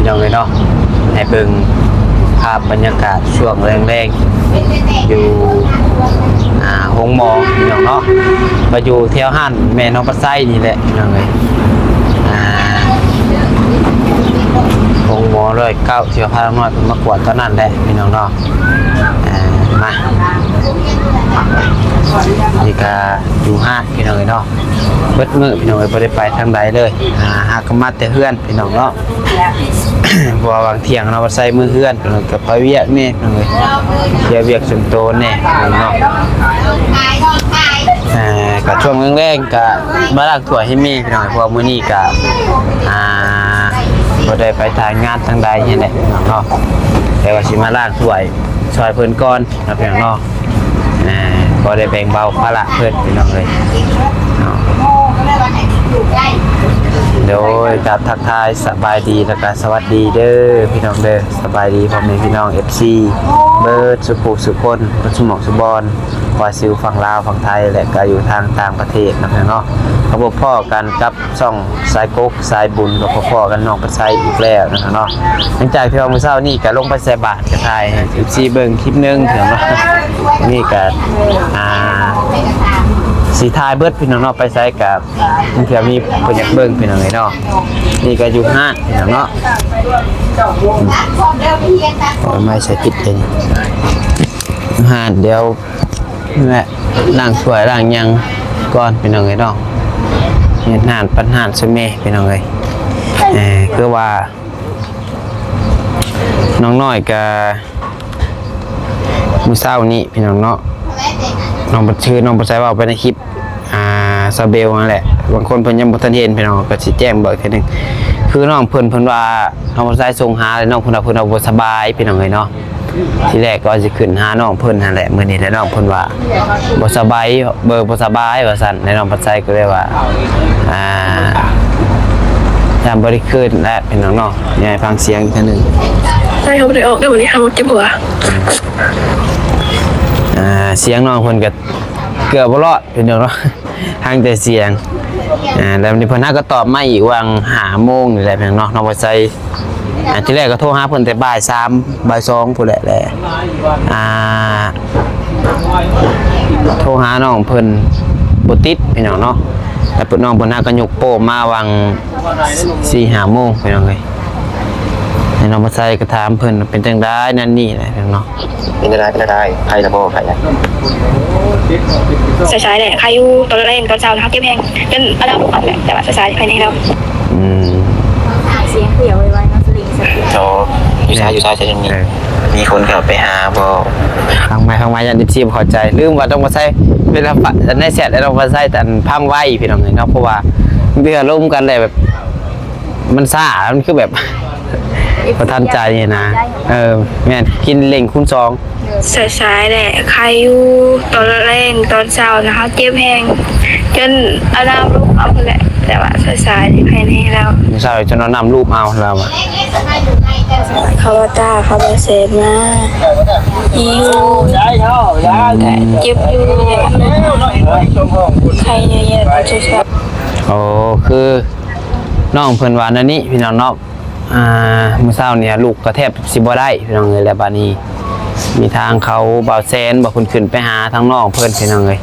พี่น้องเอ้ยเนาะ ให้เบิ่งภาพบรรยากาศช่วงแลงๆ อยู่ อ่า โฮงหมอพี่น้องเนาะ ก็อยู่แถวห้านแม่น้องปัดไซนี่แหละพี่น้องเอ้ย อ่า โฮงหมอร้อยเก้า ที่ว่าพาน้องน้อยเพิ่นมากวดตอนนั้นแหละพี่น้องเนาะ อ่า มา นี่ก็อยู่ห้านพี่น้องเอ้ยเนาะ เบิดมื้อพี่น้องเอ้ย บ่ได้ไปทางใดเลย อ่า หากก็มาแต่เฮือนพี่น้องเนาะ เพราะว่าบางเที่ยงเนาะ บ่ใส่มือเฮือนพี่น้อง ก็ไปเวียกแหน่พี่น้องเอ้ย เวียก เวียกส่วนตัวแหน่พี่น้องเนาะ อ่า ก็ช่วงแลงๆ ก็มาล้างถ้วยให้แม่พี่น้อง เพราะว่ามื้อนี้ก็ อ่า บ่ได้ไปถ่ายงานทางใดนี่แหละพี่น้องเนาะ แต่ว่าสิมาล้างถ้วยช่วยเพิ่นก่อนเนาะพี่น้องเนาะ อ่า พอได้แบ่งเบาภาระเพิ่นพี่น้องเอ้ยเนาะ โดย กราบทักทายสบายดี แล้วก็สวัสดีเด้อพี่น้องเด้อ สบายดีพ่อแม่พี่น้อง เอฟซี เบิดสุผู้สุคน เบิดสุหม่องสุบอน ว่าสิอยู่ฝั่งลาว ฝั่งไทย และก็อยู่ทางต่างประเทศเนาะพี่น้องเนาะ ก็พบพ้อกันกับ ช่องสายกกสายบุญ ก็พ้อๆ กันน้องปัดไซอีกแล้วนะครับเนาะ หลังจากที่ว่ามื้อเช้านี้ก็ลงไปใส่บาตร ก็ถ่ายให้ เอฟซี เบิ่งคลิปหนึ่งเนาะ นี่ก็ อ่า สิถ่ายเบิดพี่น้องเนาะ ไปไสก็บางเทื่อมีเพิ่นอยากเบิ่งพี่น้องเอ้ยเนาะ นี่ก็อยู่ห้านพี่น้องเนาะ เอาไม้ใส่ติดเลย ห้าน เดี๋ยว นี่แหละ ล้างถ้วยล้างหยังก่อนพี่น้องเอ้ยเนาะ เฮ็ดห้าน ปั่นห้านซะแม่พี่น้องเอ้ย เอ่อ คือว่า น้องน้อยก็ มื้อเช้านี้พี่น้องเนาะ น้องปัด คือน้องปัดไซเว้าไปในคลิป อ่า สาวเบลนั่นแหละ บางคนเพิ่นยังบ่ทันเห็นพี่น้อง ก็สิแจ้งบอกอีกเทื่อหนึ่ง คือน้องเพิ่น เพิ่นว่า น้องปัดไซส่งหา แล้วน้องเพิ่นว่า เพิ่นว่าบ่สบายพี่น้องเอ้ยเนาะ ทีแรกก็สิขึ้นหาน้องเพิ่นหั่นแหละ มื้อนี้แหละ น้องเพิ่นว่าบ่สบาย เบิ่งบ่สบายว่าซั่น แล้วน้องปัดไซก็เลยว่า อ่า ย่านบ่ได้ขึ้นแล้วพี่น้องเนาะ อยากให้ฟังเสียงอีกเทื่อหนึ่ง ໃຊ່ ເຮົາບໍ່ໄດ້ອອກເດີ້ ມື້ນີ້ເຮົາເຈັບຫົວ ອ່າ ສຽງນ້ອງເພິ່ນກໍເກືອບບໍ່ລອດ ເປັນຫຍັງເນາະ ຟັງແຕ່ສຽງ ອ່າ ແລ້ວນີ້ເພິ່ນຫາກໍຕອບມາອີກຫວ່າງຫ້າໂມງນີ້ແຫຼະ ເນາະ ນ້ອງບໍ່ໃສ່ ອ່າ ທີແລກກໍໂທຫາເພິ່ນແຕ່ບ່າຍສາມ ບ່າຍສອງພຸ້ນແຫຼະ ແລະ ອ່າ ໂທຫານ້ອງເພິ່ນບໍ່ຕິດ ພີ່ນ້ອງເນາະ ແລ້ວເພິ່ນ ນ້ອງເພິ່ນຫາກໍຍົກໂປ້ມາຫວ່າງສີ່ຫ້າໂມງ ພີ່ນ້ອງເອີຍ ແລ້ວນ້ອງບໍ່ໃສ່ກໍຖາມເພິ່ນເປັນຈັ່ງໃດນັ້ນນີ້ແຫຼະ ເນາະ. ເປັນຈັ່ງໃດ ເປັນຈັ່ງໃດ ໄຄລະບໍ່ ໄຄລະ? ສາຍໆແຫຼະ ໄຄຢູ່ ຕອນແລງຕອນເຊົ້ານະ ເຮົາເຈັບແຮງ ຈົນອາດາບອກແຫຼະ ແຕ່ວ່າສາຍໆໄຄແນ່ແລ້ວ. ອືມ ສຽງເຂຍໄວໆເນາະ ສະລິງສະເກດ. ໂອ້ ຢູ່ຊາຍ ຢູ່ຊາຍ ໃສ່ຢ່າງນີ້ ເອີ ມີຄົນເຂົ້າໄປຫາບໍ່? ຟັງໃໝ່ ຟັງໃໝ່ ຢ້ານເອັຟຊີບໍ່ເຂົ້າໃຈ ລືມວ່າຕ້ອງມາໃຊ້ເວລາ ໃນແຊັດ ແລ້ວຕ້ອງມາໃຊ້ອັນພັງໄວ ພີ່ນ້ອງເອີຍເນາະ ເພາະວ່າເວລາລົມກັນແລ້ວແບບ ມັນຊ້າ ມັນຄືແບບ ບໍ່ທັນໃຈນະ ເອີ ແມ່ນ ກິນເລັ່ງຄູນສອງ. ສາຍໆແຫຼະ ໄຄຢູ່ ຕອນແລງຕອນເຊົ້ານະ ເຮົາເຈັບແຮງ ຈົນເອົານ້ຳລູບເອົາພຸ້ນແຫຼະ ແຕ່ວ່າສາຍໆໄຄແນ່ແລ້ວ ມື້ເຊົ້າຈົນເອົານ້ຳລູບເອົາແລ້ວ. ເຂົາວ່າຕາ ເຂົາວ່າແສບມາ ຫິວ ກະເຈັບຢູ່ ໄຄແນ່ໆ. ໂອ້ ຄື ນ້ອງເພິ່ນວ່າແນວນີ້ ພີ່ນ້ອງເນາະ ອ່າ ມື້ເຊົ້ານີ້ລຸກກໍແທບຊິບໍ່ໄດ້ ພີ່ນ້ອງເອີຍ ແລ້ວບາດນີ້ມີທາງເຂົາ ບ່າວແສນ ບໍ່ ເພິ່ນຂຶ້ນໄປຫາທາງນ້ອງເພິ່ນ ພີ່ນ້ອງເອີຍ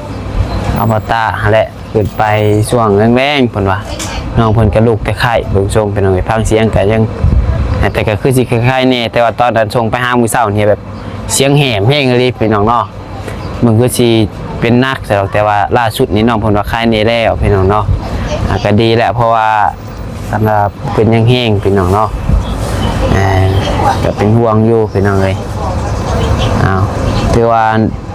ອາວະຕາຫັ້ນແຫຼະ ຂຶ້ນໄປຊ່ວງແລງໆ ເພິ່ນວ່າ ນ້ອງເພິ່ນກໍລຸກແຕ່ໄຂ້ ເບິ່ງຊົງ ພີ່ນ້ອງເອີຍ ຟັງສຽງກໍຍັງ ແຕ່ກໍຄືຊິໄຄໆແດ່ ແຕ່ວ່າຕອນນັ້ນສົ່ງໄປຫາມື້ເຊົ້ານີ້ແບບ ສຽງແຫບແຮງອີ່ຫຼີ ພີ່ນ້ອງເນາະ. ມັນຄືຊິເປັນໜັກຊະດອກ ແຕ່ວ່າລ່າສຸດນີ້ນ້ອງເພິ່ນວ່າຄາຍແນ່ແລ້ວ ພີ່ນ້ອງເນາະ ອ່າ ກໍດີແຫຼະ ເພາະວ່າອັນວ່າເປັນຫຍັງແຮງ ພີ່ນ້ອງເນາະ ອ່າ ກໍເປັນຫ່ວງຢູ່ ພີ່ນ້ອງເອີຍ. ອ້າວ ຖືວ່າ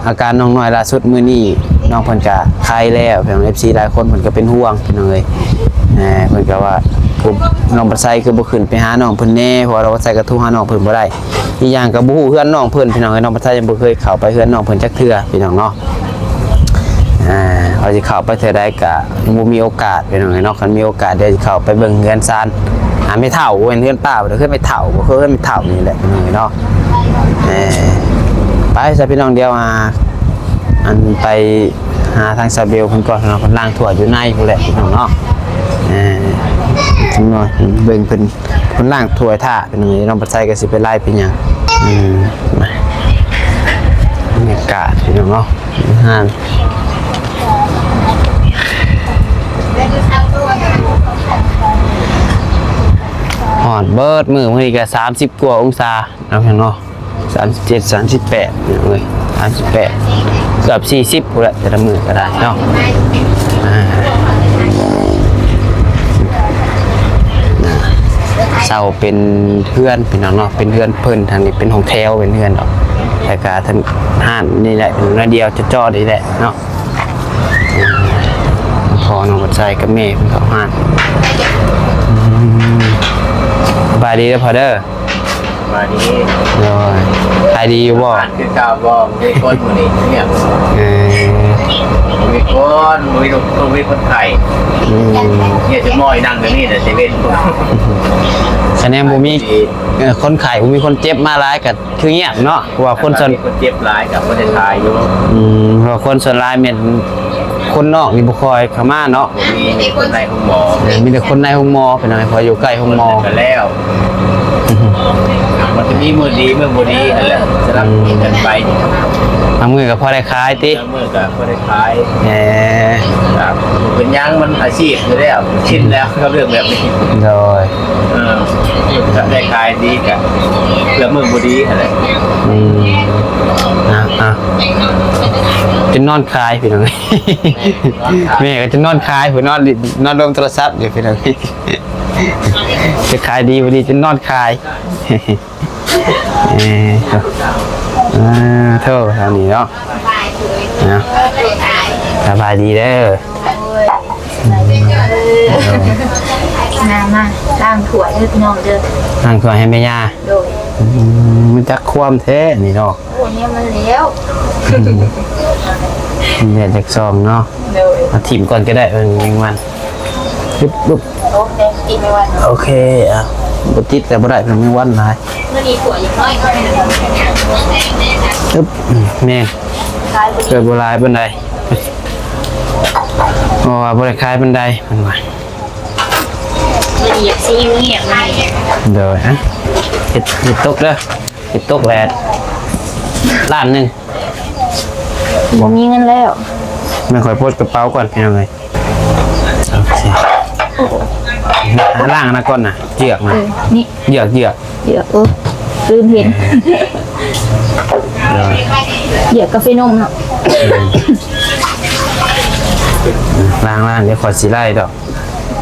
ອາການນ້ອງນ້ອຍລ່າສຸດມື້ນີ້ ນ້ອງເພິ່ນກໍຄາຍແລ້ວ ພີ່ນ້ອງ ເອັຟຊີຫຼາຍຄົນເພິ່ນກໍເປັນຫ່ວງ ພີ່ນ້ອງເອີຍ ເພິ່ນກໍວ່າ ນ້ອງບັດໄຊຄືບໍ່ຂຶ້ນໄປຫານ້ອງເພິ່ນແດ່ ເພາະວ່ານ້ອງບັດໄຊກໍໂທຫານ້ອງເພິ່ນບໍ່ໄດ້. ອີກຢ່າງກໍບໍ່ຮູ້ເຮືອນນ້ອງເພິ່ນ ພີ່ນ້ອງເອີຍ ນ້ອງບັດໄຊຍັງບໍ່ເຄີຍເຂົ້າໄປເຮືອນນ້ອງເພິ່ນຈັກເທື່ອ ພີ່ນ້ອງເນາະ ອ່າ ວ່າຊິເຂົ້າໄປເທື່ອໃດກໍຍັງບໍ່ມີໂອກາດ ພີ່ນ້ອງເອີຍເນາະ ຄັນມີໂອກາດດຽວຊິເຂົ້າໄປເບິ່ງເຮືອນຊານ ອ່າ ແມ່ເຖົ້າ ບໍ່ແມ່ນເຮືອນປ້າ ເຮືອນແມ່ເຖົ້າ ບໍ່ຄືເຮືອນແມ່ເຖົ້ານີ້ແຫຼະ ພີ່ນ້ອງເນາະ ເອີ ໄປຊະ ພີ່ນ້ອງ ດຽວ ອ່າ ອັນໄປຫາທາງສາວເບວເພິ່ນກ່ອນເນາະ ເພິ່ນລ້າງຖ້ວຍຢູ່ໃນພຸ້ນແຫຼະ ພີ່ນ້ອງເນາະ ເອີ ຈັກໜ້ອຍເບິ່ງເພິ່ນ ເພິ່ນລ້າງຖ້ວຍຖ້າ ເປັນຫຍັງ ນ້ອງບັດໄຊກໍຊິໄປໄລ່ເປັນຫຍັງ. ອືມ ມາ ບັນຍາກາດພີ່ນ້ອງເນາະ ຮ້ານ ຮ້ອນເບິດມື້ ມື້ນີ້ກໍສາມສິບກວ່າອົງສາເນາະ ພີ່ນ້ອງເນາະ. ສາມສິບເຈັດ ສາມສິບແປດ ເອີຍ ສາມສິບແປດ ເກືອບສີ່ສິບພຸ້ນແຫຼະ ແຕ່ລະມື້ກໍໄດ້ເນາະ. ອ່າ ເຊົ່າເປັນເຮືອນພີ່ນ້ອງເນາະ ເປັນເຮືອນເພິ່ນ ທາງນີ້ເປັນຫ້ອງແຖວ ເປັນເຮືອນດອກ ແລ້ວກໍທາງຮ້ານນີ້ແຫຼະ ໜ້ອຍດຽວ ຈໍ່ໆ ນີ້ແຫຼະເນາະ. ພໍ່ນ້ອງບັດໄຊກັບແມ່ເພິ່ນເຂົ້າຮ້ານ. ອືມ ສະບາຍດີເດີພໍ່ເດີ. ສະບາຍດີ. ໂດຍ ຂາຍດີຢູ່ບໍ່? ຄືເກົ່າບໍ່? ມີຄົນມື້ນີ້ງຽບ. ເອີ ມີຄົນ ມີລູກ ມີຄົນໄຂ້. ອືມ ເຮັດຈະໝ້ອຍນັ່ງຢູ່ນີ້ແຫຼະ ເຊເວັ່ນ. ຄະແນນບໍ່ມີ ເອີ ຄົນໄຂ້ ບໍ່ມີຄົນເຈັບມາຫຼາຍກໍຄືງຽບເນາະ ເພາະວ່າຄົນສ່ວນ ມີຄົນເຈັບຫຼາຍກໍບໍ່ໄດ້ຂາຍຢູ່. ອືມ ເພາະວ່າຄົນສ່ວນຫຼາຍແມ່ນ ຄົນນອກນີ້ບໍ່ຄ່ອຍເຂົ້າມາເນາະ. ມີແຕ່ຄົນໃນໂຮງໝໍ. ເອີ ມີແຕ່ຄົນໃນໂຮງໝໍ ເປັນຫຍັງ ເພາະຢູ່ໃກ້ໂຮງໝໍ. ແລ້ວ ມັນຈະມີມື້ດີມື້ບໍ່ດີຫັ້ນແຫຼະ ສະຫຼັບກັນໄປ. ບາງມື້ກໍພໍໄດ້ຂາຍຕິ? ບາງມື້ກໍພໍໄດ້ຂາຍ. ເອີ ກໍບໍ່ເປັນຫຍັງ ມັນອາຊີບຢູ່ແລ້ວ ຊິນແລ້ວກັບເລື່ອງແບບນີ້. ໂດຍ. ເອີ ກໍໄດ້ຂາຍດີກໍເພື່ອມື້ບໍ່ດີຫັ້ນແຫຼະ. ອືມ ອ່ະ ອ່ະ ຈົນນອນຂາຍພີ່ນ້ອງ. ແມ່ກໍຈະນອນຂາຍພຸ້ນ ນອນ ນອນລົມໂທລະສັບຢູ່ພີ່ນ້ອງ. ຈະຂາຍດີບໍ່ດີຈະນອນຂາຍ. ເອີ ອ່າ ໂທ ທາງນີ້ເນາະ. ນະ ສະບາຍດີເດີ. ມາ ມາລ້າງຖ້ວຍເດີພີ່ນ້ອງເດີ. ລ້າງຖ້ວຍໃຫ້ແມ່ຍ່າ. ໂດຍ. ອືມ ມັນຈັກຄວາມແທ້ນີ້ເນາະ. ໂອ້ ແນວມັນແລ້ວ ແດດຈັກຊອງເນາະ. ໂດຍ. ເອົາຖິ້ມກ່ອນກໍໄດ້ ເອີ ແມງວັນ. ປຶບ ປຶບ ໂອເຄ ຕິດແມງວັນ. ໂອເຄ ອ່ະ ບໍ່ຕິດກໍບໍ່ໄດ້ ເປັນແມງວັນຫຼາຍ. ມື້ນີ້ຖ້ວຍຍັງນ້ອຍ ປຶບ ແມ່ນ ຂາຍບໍ່ ເກີດບໍ່ຫຼາຍປານໃດ ເພາະວ່າບໍ່ໄດ້ຂາຍປານໃດ ເພິ່ນວ່າ. ມື້ນີ້ຢາກຊິງຽບໆ. ໂດຍ. ອ່ະ ເຮັດ ເຮັດຕົກເດີ. ເຮັດຕົກແລ້ວລ້ານໜຶ່ງ. ບໍ່ມີເງິນແລ້ວ. ແມ່ນຂ້ອຍປົດກະເປົາກ່ອນພີ່ນ້ອງເອີຍ. ໂອເຄ ລ້າງອັນນັ້ນກ່ອນນະ ເຈືອກນະ. ເອີ ນີ້ ເຈືອກ ເຈືອກ ເຈືອກ. ເອີ ລືມເຫັນ. ເອີ ເຈືອກກາເຟນົມເນາະ. ອືມ ລ້າງໆ ດຽວຂ້ອຍຊິໄລ່ດອກ.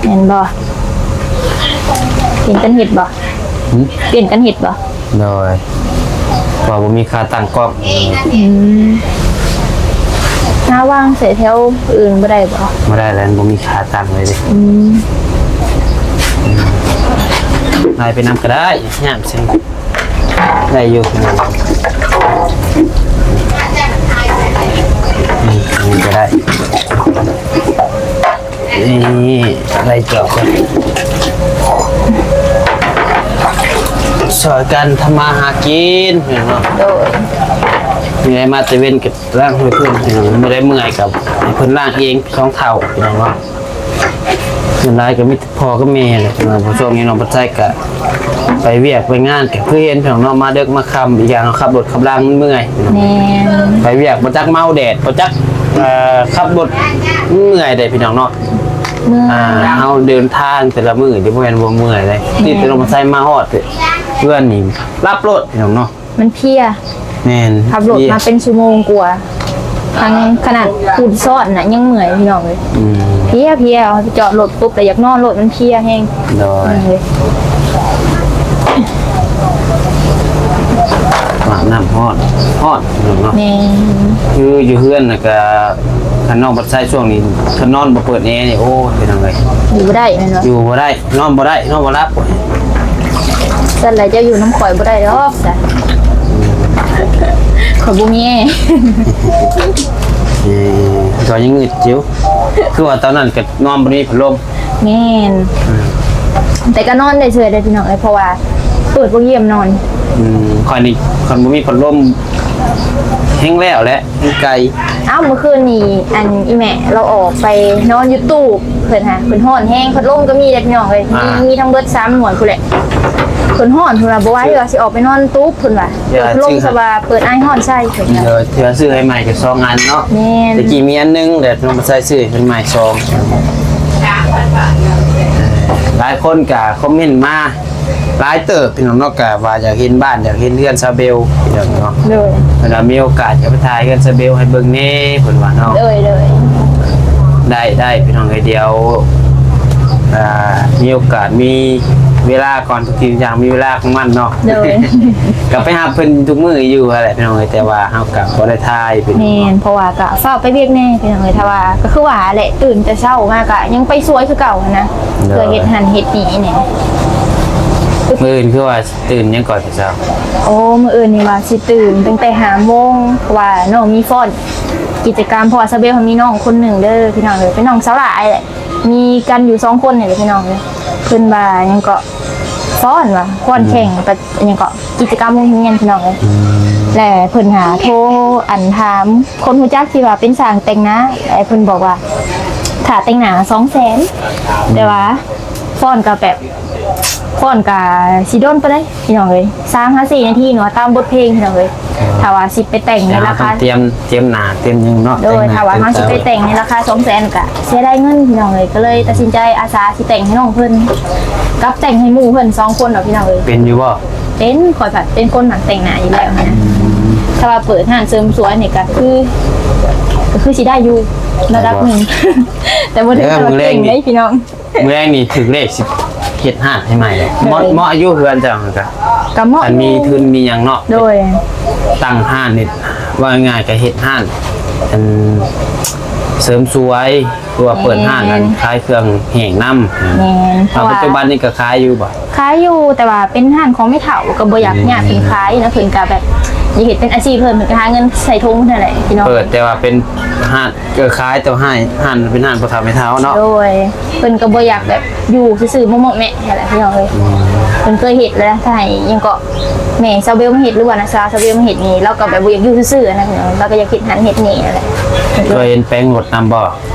ແມ່ນບໍ່? ເປັນກັນເຮັດບໍ່? ຫຶ? ເປັນກັນເຮັດບໍ່? ໂດຍ ເພາະວ່າບໍ່ມີຂາຕັ້ງກ້ອງ. ອືມ ມາວາງໃສ່ແຖວອື່ນບໍ່ໄດ້ບໍ່? ບໍ່ໄດ້ແລ້ວ ບໍ່ມີຂາຕັ້ງເລີຍເດ້. ອືມ ໄລ່ໄປນຳກໍໄດ້ ຍາມຊັ້ນ ໄດ້ຢູ່. ນີ້ ນີ້ກໍໄດ້ ນີ້ ໄລ່ຈອກກ່ອນ ຊ່ອຍກັນທຳມາຫາກິນ ເຫັນບໍ່? ໂດຍ. ມີໄດ້ມາແຕ່ເວັນກໍລ້າງໃຫ້ເພິ່ນ ມື້ໃດເມື່ອຍກໍໃຫ້ເພິ່ນລ້າງເອງ ສອງເຖົ້າ ພີ່ນ້ອງເນາະ. ສ່ວນຫຼາຍກໍມີແຕ່ພໍ່ກັບແມ່ແຫຼະ ເພາະວ່າຊ່ວງນີ້ນ້ອງບັດໄຊກໍໄປວຽກໄປງານ ກໍຄືເຫັນພີ່ນ້ອງເນາະ ມາເດິກມາຄ່ຳ ອີກຢ່າງເຮົາຂັບລົດຂັບລາງມັນເມື່ອຍ. ແມ່ນ. ໄປວຽກບໍ່ຈັກເມົາແດດ ບໍ່ຈັກ ເອີ ຂັບລົດເມື່ອຍເດ້ພີ່ນ້ອງເນາະ. ເມື່ອຍ. ອ່າ ເຮົາເດີນທາງແຕ່ລະມື້ນີ້ບໍ່ແມ່ນວ່າເມື່ອຍເດ້. ແມ່ນ. ຕິດແຕ່ນ້ອງບັດໄຊມາຮອດເຮືອນນີ້ ຫຼັບໂລດພີ່ນ້ອງເນາະ. ມັນເພຍ. ແມ່ນ ຂັບລົດມາເປັນຊົ່ວໂມງກວ່າ ທັງຂະໜາດພຸດຊ້ອນນະຍັງເມື່ອຍພີ່ນ້ອງເອີຍ. ອືມ ເພຍໆ ຈອດລົດປຸບແລ້ວຢາກນອນໂລດ ມັນເພຍແຮງ. ໂດຍ. ເອີ ອາບນ້ຳຮ້ອນ ຮ້ອນເນາະ. ແມ່ນ. ຄືຢູ່ເຮືອນນະກະ ຄັນນ້ອງບັດໄຊຊ່ວງນີ້ ຄັນນອນບໍ່ເປີດແອນີ້ ໂອ້ຍ ພີ່ນ້ອງເອີຍ ຢູ່ບໍ່ໄດ້ແມ່ນບໍ່? ຢູ່ບໍ່ໄດ້ ນອນບໍ່ໄດ້ ນອນບໍ່ຫຼັບ. ຊັ້ນແຫຼະ ເຈົ້າຢູ່ນຳຂ້ອຍບໍ່ໄດ້ດອກຊະ ຂ້ອຍບໍ່ມີແອ. ເອີ ກໍຍັງງຶດຢູ່ ຄືວ່າຕອນນັ້ນກໍນອນບໍ່ມີພັດລົມ. ແມ່ນ. ອືມ ແຕ່ກໍນອນໄດ້ເຊື່ອເດ້ພີ່ນ້ອງເອີຍ ເພາະວ່າເປີດໂປຣແກຣມນອນ. ອືມ ຂ້ອຍນີ້ຄັນບໍ່ມີພັດລົມແຮງແລ້ວແຫຼະ. ມັນໄກ. ອ້າວ ມື້ຄືນນີ້ ອັນ ອີ່ແມ່ລາວອອກໄປນອນຢູ່ຕູ້ເພິ່ນຫາ ເພິ່ນຮ້ອນແຮງ ພັດລົມກໍມີເດ້ພີ່ນ້ອງເອີຍ. ອ່າ ມີ ມີທັງເບິດສາມໜ່ວຍພຸ້ນແຫຼະ. ເພິ່ນຮ້ອນ ເພິ່ນວ່າບໍ່ໄຫວ ວ່າຊິອອກໄປນອນຕູບ ເພິ່ນວ່າ ເອີ ລົງ ສະວ່າເປີດອ້າຍຮ້ອນໃສ່ ເພິ່ນວ່າ ເອີ ເທື່ອຊື້ໃຫ້ໃໝ່ກໍສອງອັນເນາະ. ແມ່ນ ແຕ່ກີ້ມີອັນໜຶ່ງ ແຕ່ນ້ອງປາໄຊຊື້ໃຫ້ເພິ່ນໃໝ່ສອງ. ຫຼາຍຄົນກໍຄອມເມັນມາ ຫຼາຍເຕີບພີ່ນ້ອງເນາະ ກະວ່າຢາກເຫັນບ້ານ ຢາກເຫັນເຮືອນຊາວເບວພີ່ນ້ອງເນາະ. ໂດຍ ເວລາມີໂອກາດຢາກໄປຖ່າຍເຮືອນຊາວເບວໃຫ້ເບິ່ງແດ່ ເພິ່ນວ່າເນາະ. ໂດຍ ໂດຍ ໄດ້ ໄດ້ພີ່ນ້ອງເອີຍ ດຽວ ອ່າ ມີໂອກາດ ມີເວລາກ່ອນ ທຸກສິ່ງທຸກຢ່າງມີເວລາຂອງມັນເນາະ. ໂດຍ ກໍໄປຮັບເພິ່ນທຸກມື້ຢູ່ຫັ້ນແຫຼະພີ່ນ້ອງເອີຍ ແຕ່ວ່າເຮົາກໍບໍ່ໄດ້ຖ່າຍເປັນ ແມ່ນ ເພາະວ່າກໍຟ້າວໄປວຽກແດ່ພີ່ນ້ອງເອີຍ. ຖ້າວ່າກໍຄືວ່າແຫຼະ ຕື່ນແຕ່ເຊົ້າມາກໍຍັງໄປສວຍຄືເກົ່າຫັ້ນນະ. ໂດຍ ເພື່ອເຮັດຫັ້ນເຮັດນີ້ແດ່. ມື້ອື່ນຄືວ່າ ຕື່ນຫຍັງກ່ອນເຈົ້າ? ໂອ້ ມື້ອື່ນນີ້ວ່າຊິຕື່ນຕັ້ງແຕ່ຫ້າໂມງ ເພາະວ່ານ້ອງມີຟ້ອນກິດຈະກຳ ເພາະວ່າຊາວເບວເຮົາມີນ້ອງຄົນໜຶ່ງເດີພີ່ນ້ອງເອີຍ ເປັນນ້ອງສາວຫຼ້າແຫຼະ ມີກັນຢູ່ສອງຄົນນີ້ແຫຼະພີ່ນ້ອງເອີຍ. ເພິ່ນວ່າຫຍັງເກາະ ຟ້ອນວ່າ ຟ້ອນແຂ່ງ ອືມ ຫຍັງເກາະ ກິດຈະກຳໂຮງຮຽນພີ່ນ້ອງເອີຍ. ອືມ ແລະເພິ່ນຫາໂທ ອັນ ຖາມຄົນຮູ້ຈັກທີ່ວ່າເປັນຊ່າງແຕ່ງໜ້າ ແລະເພິ່ນບອກວ່າ ຄ່າແຕ່ງໜ້າສອງແສນ ແຕ່ວ່າ ຟ້ອນກໍແບບ ຟ້ອນກໍຊິດົນປານໃດພີ່ນ້ອງເອີຍ ສາມຫາສີ່ນາທີເນາະ ຕາມບົດເພງພີ່ນ້ອງເອີຍ. ຖ້າວ່າຊິໄປແຕ່ງໃນລາຄາ ຕຽມ ຕຽມໜ້າຕຽມຫຍັງເນາະ. ໂດຍ ຖ້າວ່າເຮົາຊິໄປແຕ່ງໃນລາຄາສອງແສນກໍເສຍດາຍເງິນພີ່ນ້ອງເອີຍ ກໍເລີຍຕັດສິນໃຈອາສາຊິແຕ່ງໃຫ້ນ້ອງເພິ່ນ ກັບແຕ່ງໃຫ້ໝູ່ເພິ່ນສອງຄົນເນາະພີ່ນ້ອງເອີຍ. ເປັນຢູ່ບໍ່? ເປັນ ຂ້ອຍພັດເປັນຄົນມັກແຕ່ງໜ້າຢູ່ແລ້ວຫັ້ນນະ. ອືມ ຖ້າວ່າເປີດຮ້ານເສີມສວຍນີ້ກໍຄື ກໍຄືຊິໄດ້ຢູ່ລະດັບໜຶ່ງ ໄດ້ບໍ່? ແຕ່ບໍ່ເຖິງ ເອີ ກັບວ່າເກັ່ງເດ້ພີ່ນ້ອງ. ມື້ແລງນີ້ຖືກເລກ ຊິເຮັດຮ້ານໃຫ້ໃໝ່ ເໝາະ ເໝາະຢູ່ເຮືອນເຈົ້າຫັ້ນກະ ກະເໝາະ ຄັນມີທຶນມີຫຍັງເນາະ. ໂດຍ ຕັ້ງຮ້ານນີ້ ເວົ້າງ່າຍໆ ກະເຮັດຮ້ານ ອັນ ເສີມສວຍ ຫຼືວ່າເປີດຮ້ານ ແມ່ນ ອັນ ຂາຍເຄື່ອງແຫ້ງນຳ. ແມ່ນ ເພາະວ່າປັດຈຸບັນນີ້ກະຂາຍຢູ່ບໍ່? ຂາຍຢູ່ ແຕ່ວ່າເປັນຮ້ານຂອງແມ່ເຖົ້າ ກະບໍ່ຢາກ ອືມ ຍາກເພິ່ນຂາຍນະ ເພິ່ນກະແບບຢາກເຮັດເປັນອາຊີບເພີ່ມ ເພິ່ນກະຫາເງິນໃສ່ຖົງຫັ້ນແຫຼະພີ່ນ້ອງ. ເປີດແຕ່ວ່າເປັນຮ້ານ ເອີ ຂາຍແຕ່ໃຫ້ຮ້ານ ເປັນຮ້ານພໍ່ເຖົ້າແມ່ເຖົ້າເນາະ. ໂດຍ ເພິ່ນກໍບໍ່ຢາກແບບຢູ່ຊື່ໆ ເມາະໆແມະແທ້ແຫຼະພີ່ນ້ອງເອີຍ. ອືມ ເພິ່ນເຄີຍເຮັດແລ້ວ ຖ້າໃຫ້ຫຍັງເກາະ ແມ່ຊາວເບວມາເຮັດ ຫຼືວ່ານ້າສາວຊາວເບວມາເຮັດນີ້ ລາວກໍແບບບໍ່ຢາກຢູ່ຊື່ໆນະພີ່ນ້ອງ ລາວກໍຢາກເຮັດຫັ້ນເຮັດນີ້ຫັ້ນແຫຼະ. ເຄີຍເຫັນແປງລົດນຳບໍ່?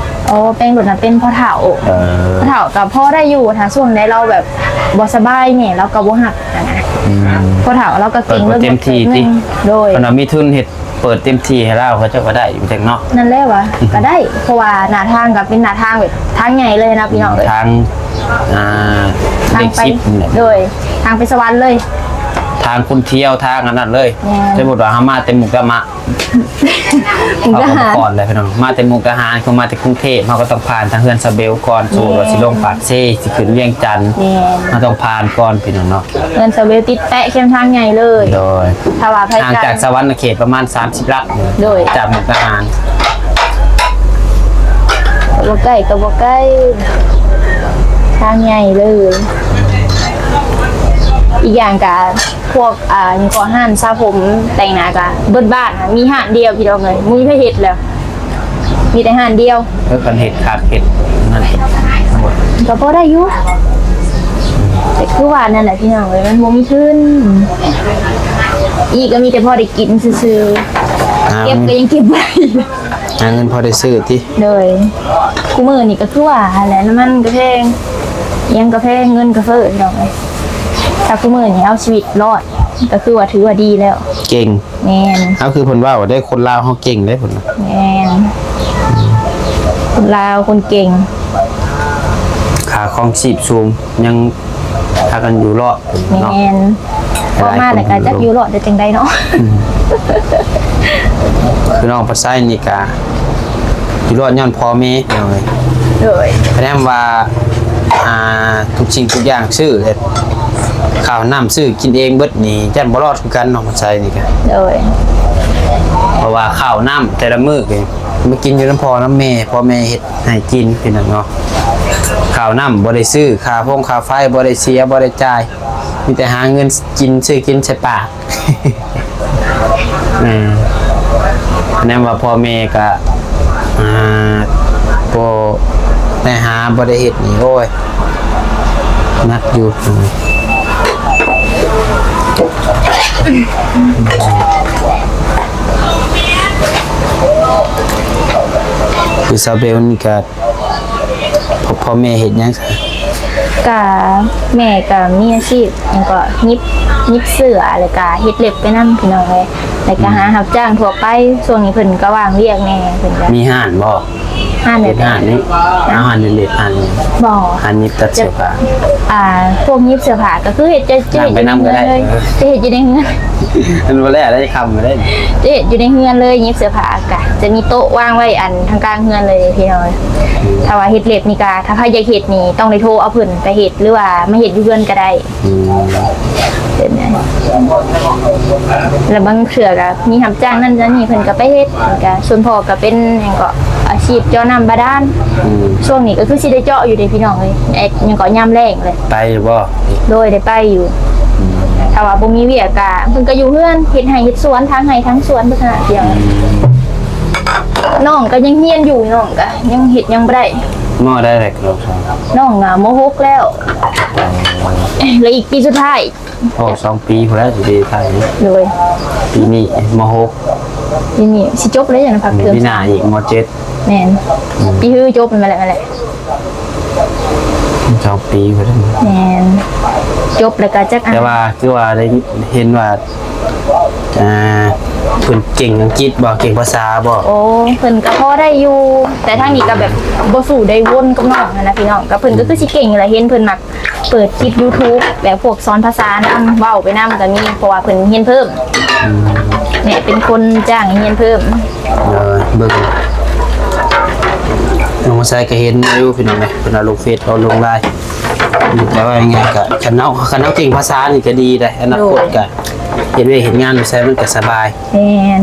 ໂອ້ ແປງລົດນະເປັນພໍ່ເຖົ້າ. ເອີ ພໍ່ເຖົ້າກໍພໍໄດ້ຢູ່ ຖ້າຊ່ວງໃດລາວແບບບໍ່ສະບາຍແດ່ ລາວກໍບໍ່ຮັບຫັ້ນນະ. ອືມ ພໍ່ເຖົ້າລາວກໍເກັ່ງ ເປີດບໍ່ເຕັມທີ່ຕິ? ໂດຍ ເພິ່ນວ່າມີທຶນເຮັດ ເປີດເຕັມທີ່ໃຫ້ລາວ ເຂົາເຈົ້າກໍໄດ້ຢູ່ຈັກເນາະ. ນັ້ນແຫຼະວ່າ ອືມ ກໍໄດ້ ເພາະວ່າໜ້າທາງກໍເປັນໜ້າທາງແບບທາງໃຫຍ່ເລີຍນະພີ່ນ້ອງເອີຍ ທາງ ອ່າ ທາງໄປ ເລກສິບນີ້ແຫຼະ. ໂດຍ ທາງໄປສະຫວັນເລີຍ ທາງຄົນທ່ຽວ ທາງອັນນັ້ນເລີຍ. ແມ່ນ ສົມມຸດວ່າເຮົາມາແຕ່ມຸກດາຫານ ມຸກດາຫານ ເຮົາກໍບໍ່ກ່ອນແຫຼະພີ່ນ້ອງ ມາແຕ່ມຸກດາຫານ ຄືມາແຕ່ກຸງເທບ ເຮົາກໍຕ້ອງຜ່ານທາງເຮືອນຊາວເບວກ່ອນ. ແມ່ນ ສົມມຸດວ່າຊິລົງປາກເຊ ຊິຂຶ້ນວຽງຈັນ ແມ່ນ ເຮົາຕ້ອງຜ່ານກ່ອນພີ່ນ້ອງເນາະ. ເຮືອນຊາວເບວຕິດແປະແຄມທາງໃຫຍ່ເລີຍ. ໂດຍ ຖ້າວ່າໃຜ ຫ່າງຈາກສະຫວັນນະເຂດປະມານສາມສິບຫຼັກ. ໂດຍ ຈາກມຸກດາຫານ ບໍ່ໃກ້ກໍບໍ່ໃກ້ ທາງໃຫຍ່ເລີຍ. ອີກຢ່າງກະພວກ ອ່າ ຫຍັງເກາະ ຮ້ານສະຜົມແຕ່ງໜ້າກະເບິດບ້ານ ມີຮ້ານດຽວພີ່ນ້ອງເອີຍ ບໍ່ມີໃຜເຮັດແລ້ວ ມີແຕ່ຮ້ານດຽວ. ເອີ ຄັນເຮັດຄັກເຮັດນັ້ນ ກໍພໍໄດ້ຢູ່ ແຕ່ຄືວ່ານັ້ນແຫຼະພີ່ນ້ອງເອີຍ ມັນບໍ່ມີທຶນ ອີກກໍມີແຕ່ພໍໄດ້ກິນຊື່ໆ. ອ່າ ເກັບກໍຍັງເກັບບໍ່ໄດ້ ຫາເງິນພໍໄດ້ຊື້ຕິ? ໂດຍ ຄູ່ມື້ນີ້ກໍຄືວ່າຫັ້ນແຫຼະ ນ້ຳມັນກໍແພງ ຫຍັງກໍແພງ ເງິນກໍເຟີ້ພີ່ນ້ອງເອີຍ. ຖ້າຄູ່ມື້ນີ້ເອົາຊີວິດລອດ ກໍຄືວ່າຖືວ່າດີແລ້ວ. ເກັ່ງ. ແມ່ນ. ເອົາ ຄືເພິ່ນເວົ້າເດ້ ຄົນລາວເຮົາເກັ່ງເດ້ເພິ່ນວ່າ. ແມ່ນ. ຄົນລາວຄົນເກັ່ງ ຄ່າຄອງຊີບສູງ ຍັງພາກັນຢູ່ລອດເນາະ. ແມ່ນ. ພໍ່ມາແລ້ວກໍຈັກຢູ່ລອດໄດ້ຈັ່ງໃດເນາະ. ອືມ ຄືນ້ອງປາໄຊນີ້ກະຢູ່ລອດຍ້ອນພໍ່ແມ່ພີ່ນ້ອງເອີຍ. ໂດຍ. ຄະແນນວ່າ ອ່າ ທຸກສິ່ງທຸກຢ່າງຊື້ ແລະ ເຂົ້ານ້ຳຊື້ກິນເອງເບິດນີ້ ຢ້ານບໍ່ລອດຄືກັນ ນ້ອງປາໄຊນີ້ກະ. ໂດຍ. ເພາະວ່າເຂົ້ານ້ຳແຕ່ລະມື້ກະມາກິນຢູ່ນຳພໍ່ນຳແມ່ ພໍ່ແມ່ເຮັດໃຫ້ກິນພີ່ນ້ອງເນາະ. ເຂົ້ານ້ຳບໍ່ໄດ້ຊື້ ຄ່າຟົງຄ່າໄຟບໍ່ໄດ້ເສຍ ບໍ່ໄດ້ຈ່າຍ ມີແຕ່ຫາເງິນກິນ ຊື້ກິນໃສ່ປາກ. ອືມ ແນມວ່າພໍ່ແມ່ກະ ອ່າ ບໍ່ໄດ້ຫາ ບໍ່ໄດ້ເຮັດນີ້ ໂອ້ຍ ໜັກຢູ່. ຄືຊາວເບວນີ້ກະ ພໍ່ ພໍ່ແມ່ເຮັດຫຍັງຊະ? ກະແມ່ກະມີອາຊີບຫຍັງເກາະ ຫຍິບ ຫຍິບເສື້ອ ແລ້ວກະເຮັດເລັບໄປນຳ ພີ່ນ້ອງເອີຍ ແລ້ວກະ ອືມ ຫາຮັບຈ້າງທົ່ວໄປ. ຊ່ວງນີ້ເພິ່ນກະວ່າງວຽກແດ່ ເພິ່ນກະ ມີຮ້ານບໍ່? ຮ້ານແບບ ເຮັດຮ້ານນີ້ ຮ້ານເລັບ ຮ້ານ ບໍ່ ຮ້ານຫຍິບຕັດເສື້ອຜ້າ. ອ່າ ພວກຫຍິບເສື້ອຜ້າກະຄືເຮັດ ຈະ ຈະເຮັດຢູ່ໃນເຮືອນເລີຍ ຈະເຮັດຢູ່ໃນເຮືອນ. ມັນບໍ່ແລ້ວໄດ້ ຄ່ຳໄດ້ ຈະເຮັດຢູ່ໃນເຮືອນເລີຍ ຫຍິບເສື້ອຜ້າກະຈະມີໂຕະວາງໄວ້ ອັນ ທາງກາງເຮືອນເລີຍ ພີ່ນ້ອງ. ຖ້າວ່າເຮັດເລັບນີ້ກະ ຖ້າໃຜຢາກເຮັດນີ້ຕ້ອງໄດ້ໂທເອົາເພິ່ນໄປເຮັດ ຫຼືວ່າມາເຮັດຢູ່ເຮືອນກະໄດ້. ອືມ ເປັນໄງ ແລ້ວບາງເທື່ອກະມີຮັບຈ້າງນັ້ນຈ້າງນີ້ ເພິ່ນກະໄປເຮັດ. ກະສ່ວນພໍ່ກະເປັນຫຍັງເກາະ ອາຊີບເຈາະນ້ຳບາດານ. ອືມ ຊ່ວງນີ້ກະຄືຊິໄດ້ເຈາະຢູ່ເດພີ່ນ້ອງເອີຍ ຫຍັງເກາະ ຍາມແລ້ງເລີຍ. ໄປຢູ່ບໍ່? ໂດຍ ໄດ້ໄປຢູ່. ອືມ ຖ້າວ່າບໍ່ມີວຽກກະ ເພິ່ນກະຢູ່ເຮືອນ ເຮັດໄຮ່ເຮັດສວນ ຖາງໄຮ່ຖາງສວນ ເທົ່ານັ້ນ. ອືມ ນ້ອງກະຍັງຮຽນຢູ່ ນ້ອງກະຍັງເຮັດຫຍັງບໍ່ໄດ້. ມໍໄດ້ແຫຼະ ນ້ອງ ນ້ອງ ມ.ຫົກ ແລ້ວ ເຫຼືອອີກປີສຸດທ້າຍ. ໂອ້ ສອງປີພຸ້ນແຫຼະ ຊິໄດ້ຖ່າຍນີ້. ໂດຍ ປີນີ້ ມ.ຫົກ ປີນີ້ຊິຈົບແລ້ວ ຍັງພັກເທີມ ປີໜ້າອີກ ມ.ເຈັດ. ແມ່ນ ອືມ ປີຮືຈົບ ແມ່ນແຫຼະ ແມ່ນແຫຼະ ສອງປີພຸ້ນແຫຼະ. ແມ່ນ ຈົບແລ້ວກະຈັກ ແຕ່ວ່າຄືວ່າໄດ້ເຫັນວ່າ ອ່າ ເພິ່ນເກັ່ງອັງກິດບໍ່? ເກັ່ງພາສາບໍ່? ໂອ້ ເພິ່ນກະພໍໄດ້ຢູ່ ແຕ່ທາງນີ້ກະແບບບໍ່ສູ້ໄດ້ວົນກັບນ້ອງຫັ້ນນະ ພີ່ນ້ອງ. ກະເພິ່ນກະຄືຊິເກັ່ງແຫຼະ ເຫັນເພິ່ນມັກ ເປີດຄລິບຢູທູບແບບພວກສອນພາສານຳ ເວົ້າໄປນຳກະມີ ເພາະວ່າເພິ່ນຮຽນເພີ່ມ. ອືມ ແມ່ເປັນຄົນຈ້າງໃຫ້ຮຽນເພີ່ມ. ເອີ ເບິ່ງ ນ້ອງມາໄຊກະເຫັນຢູ່ພີ່ນ້ອງເອີຍ ເພິ່ນເອົາລົງເຟສ ເອົາລົງໄລນ໌. ແຕ່ວ່າຍັງໄງກະ ຄັນເຮົາ ຄັນເຮົາເກັ່ງພາສານີ້ກະດີເດ້ ອະນາຄົດກະ ເຮັດວຽກເຮັດງານຢູ່ໃສມັນກະສະບາຍ. ແມ່ນ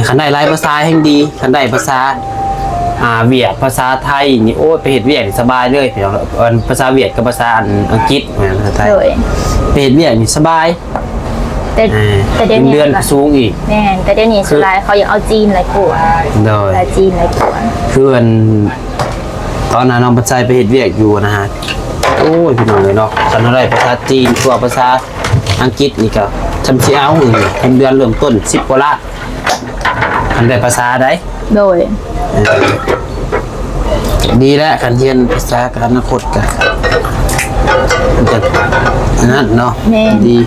ຄັນໄດ້ຫຼາຍພາສາແຮ່ງດີ ຄັນໄດ້ພາສາ ອ່າ ຫວຽດ ພາສາໄທນີ້ ໂອ້ຍ ໄປເຮັດວຽກນີ້ສະບາຍເລີຍພີ່ນ້ອງ. ອັນ ພາສາຫວຽດກັບພາສາອັງກິດ ພາສາໄທ ໂດຍ ໄປເຮັດວຽກນີ້ສະບາຍ ແຕ່ ອ່າ ແຕ່ດຽວນີ້ ເງິນເດືອນກະສູງອີກ. ແມ່ນ ແຕ່ດຽວນີ້ສ່ວນຫຼາຍເຂົາຢາກເອົາຈີນຫຼາຍກວ່າ. ໂດຍ ລາວຈີນຫຼາຍກວ່າ. ຄືອັນ ຕອນນັ້ນນ້ອງພັດໄຊໄປເຮັດວຽກຢູ່ນະ ໂອ້ຍ ພີ່ນ້ອງເອີຍເນາະ ຄັນເຮົາໄດ້ພາສາຈີນ ຫຼືວ່າພາສາອັງກິດນີ້ກະ ຊ່ຳຊິເອົາ ເງິນເດືອນເລີ່ມຕົ້ນສິບກວ່າລ້ານ ຄັນໄດ້ພາສາໃດ໋. ໂດຍ ເອີ ດີແຫຼະ ຄັນຮຽນພາສາກະອະນາຄົດກະ ມັນກະອັນນັ້ນເນາະ. ແມ່ນ ດີ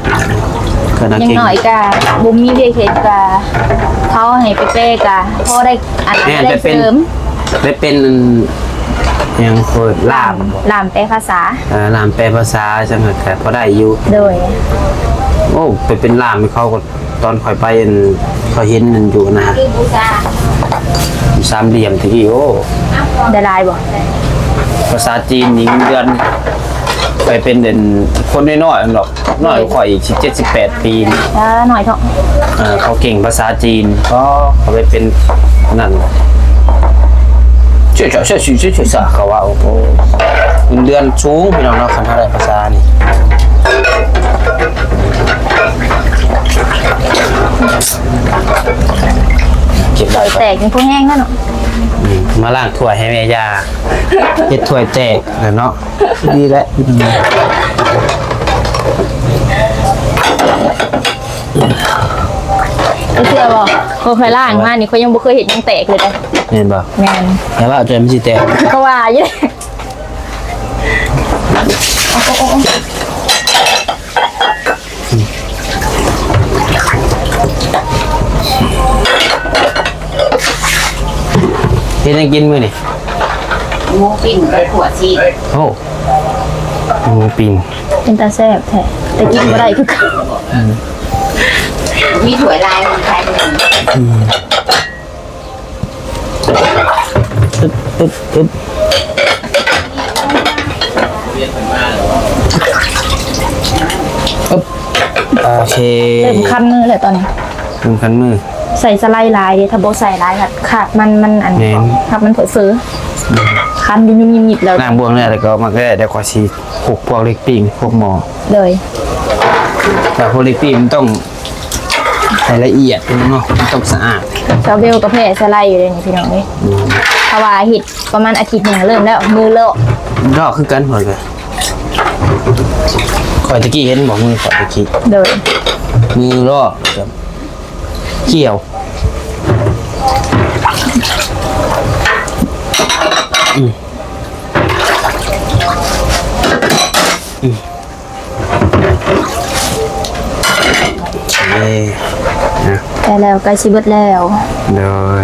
ກະໜ້າເກັ່ງ ຢ່າງໜ້ອຍກະບໍ່ມີວຽກເຮັດກະ ເຂົາໃຫ້ໄປແປກະພໍໄດ້ ອັນ ແມ່ນ ໄດ້ ໄປເປັນ ໄປເປັນອັນຫຍັງ ເປີດລ່າມ ລ່າມແປພາສາ. ເອີ ລ່າມແປພາສາ ຈັ່ງນັ້ນກະພໍໄດ້ຢູ່. ໂດຍ ໂອ້ ໄປເປັນລ່າມໃຫ້ເຂົາກະ ຕອນຂ້ອຍໄປ ອັນ ຂ້ອຍເຫັນອັນຢູ່ນະ ສາມຫຼ່ຽມຕະກີ້ ໂອ້ ໄດ້ຫຼາຍບໍ່? ພາສາຈີນນີ້ເງິນເດືອນ ໄປເປັນອັນຄົນນ້ອຍໆ ອັນດອກ ນ້ອຍກວ່າຂ້ອຍອີກ ສິບເຈັດ ສິບແປດປີນີ້. ອ່າ ນ້ອຍເທາະ. ເອີ ເຂົາເກັ່ງພາສາຈີນ ກໍເຂົາໄປເປັນອັນນັ້ນ ເຈົ້າ ເຈົ້າ ເຈົ້າ ເຈົ້າ ເຈົ້າ ເຂົາວ່າ ໂອ້ໂຫ ເງິນເດືອນສູງ ພີ່ນ້ອງເນາະ ຄັນເຮົາໄດ້ພາສານີ້ ເກັບໄດ້ ແຕກຍັງພໍແຮງແລ້ວເນາະ. ອືມ ມາລ້າງຖ້ວຍໃຫ້ແມ່ຍ່າ ເຮັດຖ້ວຍແຕກແລ້ວເນາະ. ດີແຫຼະ ໄປເຊື່ອບໍ່? ຂ້ອຍ ຂ້ອຍລ້າງມານີ້ ຂ້ອຍຍັງບໍ່ເຄີຍເຮັດຫຍັງແຕກເລີຍເດ້. ແມ່ນບໍ່? ແມ່ນ. ແຕ່ວ່າຈະມັນຊິແຕກ ກໍວ່າຢູ່. ເຮັດຫຍັງກິນມື້ນີ້? ໝູປີ້ງກັບຂົ້ວຊີນ. ໂອ້ ໝູປີ້ງ ເປັນຕາແຊບແທ້ ແຕ່ກິນບໍ່ໄດ້ຄືເກົ່າ. ອືມ ມີຖ້ວຍລາຍມັນຂາຍບໍ່ໄດ້. ອືມ ອຶບ ອຶບ ອຶບ ອືມ ໂອເຄ ເລີ່ມຄັນມືແລ້ວຕອນນີ້ ເລີ່ມຄັນມື. ໃສ່ສະໄລຫຼາຍເດ້ ຖ້າບໍ່ໃສ່ຫຼາຍ ຄາບມັນ ມັນອັນ ແມ່ນ ຄາບມັນເຟີ ອືມ ຄັນຢູ່ຫຍິບໆແລ້ວ. ລ້າງບ່ວງແລ້ວ ແລ້ວກໍມາແກ້ ດຽວຂ້ອຍຊິຄົກພວກເຫຼັກປີ້ງ ພວກໝໍ້. ໂດຍ ແຕ່ພວກເຫຼັກປີ້ງມັນຕ້ອງໃຫ້ລະອຽດເນາະ ມັນຕ້ອງສະອາດ. ຊາວເບວກໍແພ້ສະໄລຢູ່ເດ້ນີ້ ພີ່ນ້ອງເອີຍ. ອືມ ເພາະວ່າເຮັດປະມານອາທິດໜຶ່ງ ເລີ່ມແລ້ວ ມືລອກ ລອກຄືກັນ. ຂ້ອຍກໍ ຂ້ອຍຕະກີ້ເຫັນບໍ່ ມືຂ້ອຍຕະກີ້. ໂດຍ ມືລອກ ກ່ຽວ. ອືມ ອືມ ເອີ ນະ ໃກ້ແລ້ວ ໃກ້ຊິເບິດແລ້ວ ໂດຍ